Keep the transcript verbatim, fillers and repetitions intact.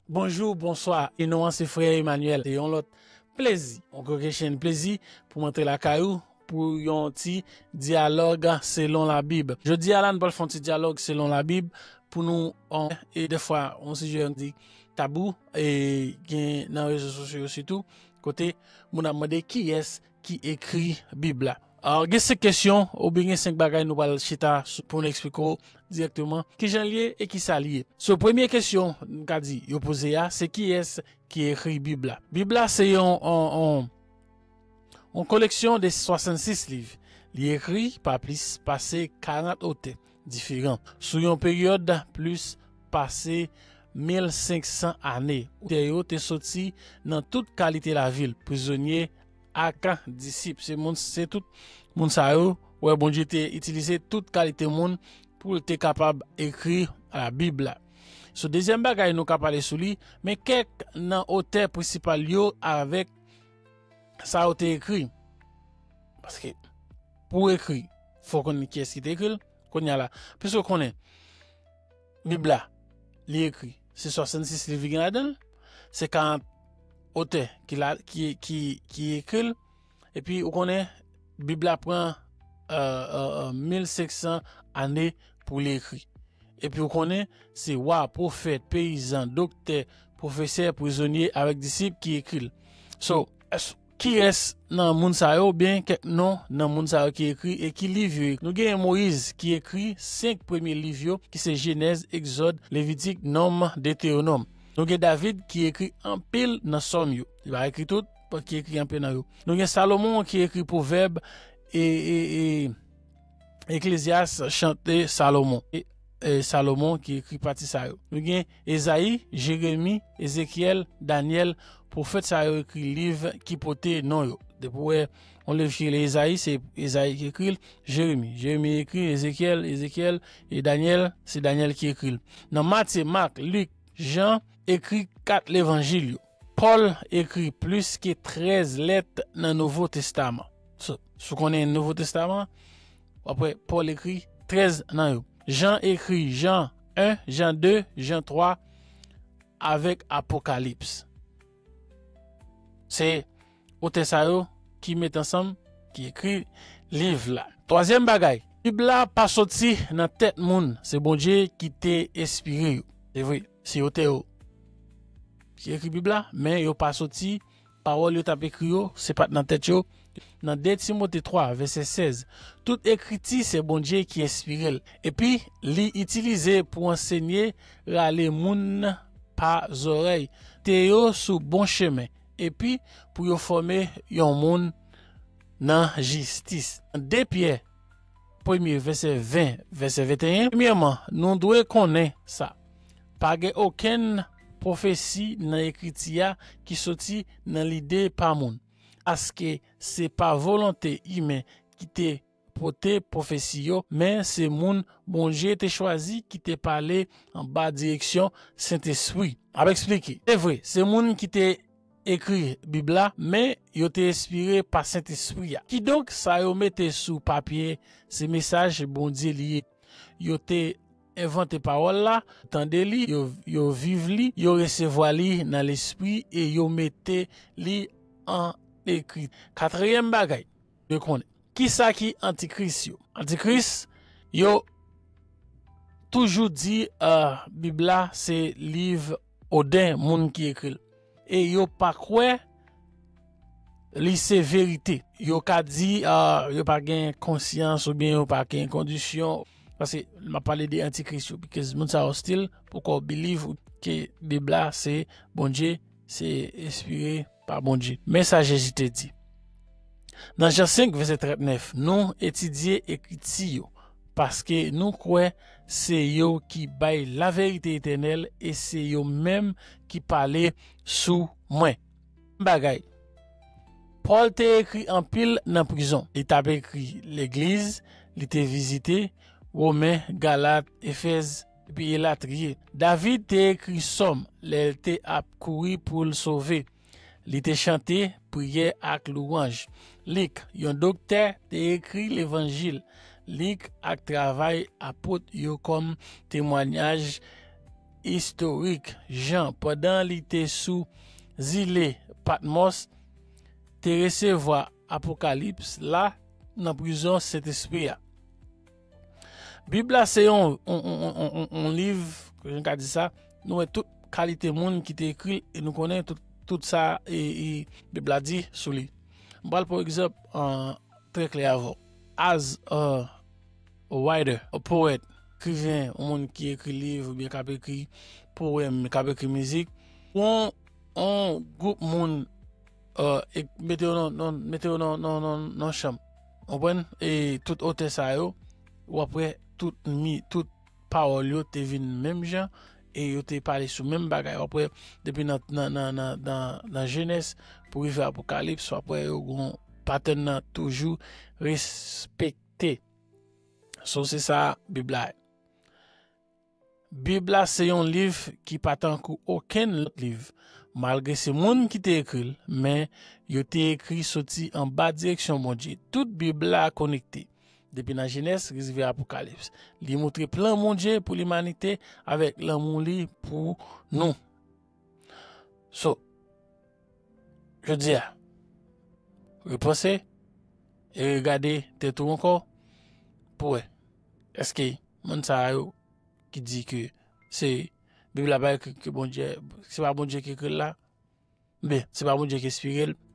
Bonjou, bonswa, e non an se frè Emmanuel. Se yon lòt plezi, yon kokennchenn plezi pou m antre lakay ou pou yon ti dyalòg selon Labib. Jodi a la, nou pral fè yon ti dyalòg selon Labib pou nou, on, e dèfwa, yon sijè nou di tabou, e gen nan rezo sosyo yo sitou, kote moun ap mande kiyès ki ekri Bib la. Alò, gen senk kesyon oubyen gen senk bagay nou pral chita sou, pou nou eksplike w dirèkteman kijan l ye e kisa l ye. So, premye kesyon, m ka di, yo poze a, se kiyès ki ekri Bib la? Bib la se yon, yon, yon, yon koleksyon de swasannsis liv. Li ekri pa plis pase karant otè diferan sou yon peryòd plis pase mil senk san ane. Otè yo te soti nan tout kalite lavil, prizonye ak disip. Se moun, se tout moun sa yo, wè, Bondye te itilize tout kalite moun pou l te kapab ekri Labib la. So, dezyèm bagay nou ka pale sou li, men kèk nan otè prensipal yo avèk sa yo te ekri. Paske pou ekri, fò w konnen kiyès ki te ekri l. Kounye a la, piske w konnen, Bib la, li ekri, se swasannsis liv ki gen ladan l, se karant otè ki la, ki, ki, ki ekri l, epi ou konnen, Bib la pran, euh, euh, euh, mil senk san ane pou li ekri. Epi ou konnen, se wa, pwofèt, peyizan, doktè, pwofesè, prizonye avèk disip ki ekri l. So, kiyès nan moun sa yo, oubyen kèk non nan moun sa yo ki ekri e ki liv yo ekri? Nou gen Moyiz ki ekri senk premye liv yo, ki se Jenèz, Egzòd, Levitik, Nonm, Detewonòm. Nou gen David ki ekri anpil nan Sòm yo. Li pa ekri tout, men ki ekri anpil nan yo. Nou gen Salomon ki ekri Pwovèb e, e, e Eklezyas, Chante Salomon. E, e Salomon ki ekri pati sa yo. Nou gen Ezayi, Jeremi, Ezekyèl, Danyèl, pwofèt sa yo ekri liv ki pote non yo. Depi w wè yon liv ki rele Ezayi, se Ezayi ki ekri l, Jeremi. Jeremi ekri, Ezekyèl, Ezekyèl, e Danyèl, se Danyèl ki ekri l. Nan Matye, Mak, Lik, Jan ekri kat levanjil yo. Pòl ekri plis ke trèz lèt nan Nouvo Testaman. So, si w konnen Nouvo Testaman, w ap wè Pòl ekri trèz nan yo. Jan ekri Jan en, Jan de, Jan twa, avèk Apokalips. Se otè sa yo ki met ansanm, ki ekri liv la. Twazyèm bagay, Bib la pa soti nan tèt moun, se Bondye ki te enspire yo. Se vre, se otè yo ki ekri Bib la, men yo pa soti, pawòl yo t ap ekri yo, se pa t nan tèt yo. Nan de Timote twa, vèsè sèz, tout ekriti se Bondye ki enspire l, epi li itilize pou ansenye, rale moun pa zòrèy, te yo sou bon chemen, epi pou yo fòme yon moun nan jistis. Nan de Pyè, premye, vèsè ven, vèsè venteyen, premyèman, nou dwe konnen sa. Pa gen okenn pwofesi nan ekriti a ki soti nan lide pa moun. Paske se pa volonte imen ki te pote pwofesi yo, men se moun Bondye te chwazi ki te pale anba direksyon Sentespri. M ap eksplike. Se vre, se moun ki te ekri Bib la, men yo te enspire pa Sentespri a. Kidonk, sa yo mete sou papye, se mesaj Bondye li ye. Yo te envante pawòl la, tande li, yo, yo viv li, yo resevwa li nan lespri e yo mete li an ekri. Katriyèm bagay, yo konnen. Kisa ki antikris yo? Antikris yo toujou di, euh, Bib la se liv oden moun ki ekri l. E yo pa kwè li se verite. Yo ka di, ah, yo pa gen konsyans oubyen yo pa gen kondisyon. Paske m ap pale de antikris yo. Because moun sa yo still poko believe ke Bib la se Bondye, se enspire pa Bondye. Men sa Jezi te di. Nan Jan senk, vèsè trannèf, nou etidye ekriti yo, paske nou kwè se yo ki bay laverite etènèl e se yo menm ki pale sou mwen. Bagay. Pòl te ekri anpil nan prizon. Li t ap ekri legliz, li te vizite Women, Galat, Efèz, epi elatriye. David te ekri sòm lè l te ap kouri pou l sove. Li te chante priyè ak lwanj. Lik, yon doktè, te ekri Levanjil. Lik ak travay apot yo kòm temwayaj istorik Jan, pandan li te sou zile Patmòs, te resevwa Apokalips la nan prizon Sentespri a. Bib la se yon, yon, yon, yon, yon, yon liv, ke jan ka di sa, nou wè tout kalite moun ki te ekri l, e nou konnen tout, tout sa, e, e Bib la di sou li. M pral pran egzanp, an, trè klè avè w. As a writer, a poet, ekriven, yon moun ki ekri liv, oubyen k ap ekri powèm, k ap ekri mizik, yon, yon gwoup moun, e, mete yo nan, nan, mete yo nan, nan, nan, nan chanm. Konprann? E tout otè sa yo, w ap wè tout mi, tout pawòl yo te vin menm jan, e yo te pale sou menm bagay. W ap wè depi nan, nan, nan, nan, nan, nan Jenèz pou rive Apokalips, w ap wè yo gon patèn nan toujou respekte. So, se sa Bib la ye. Bib la se yon liv ki pa tankou okenn lòt liv. Malgre se moun ki te ekri l, men yo te ekri soti anba direksyon Bondye. Tout Bib la konekte. Depi nan Jenèz rive Apokalips. Li montre plan Bondye pou limanite avèk lanmou li pou nou. So, jodi a, repanse e regade tèt ou ankò pou wè. Èske moun sa yo ki di ke se Bib la pa ekri ke Bondye, se pa Bondye ki ekri l la, oubyen se pa Bondye ki enspire l,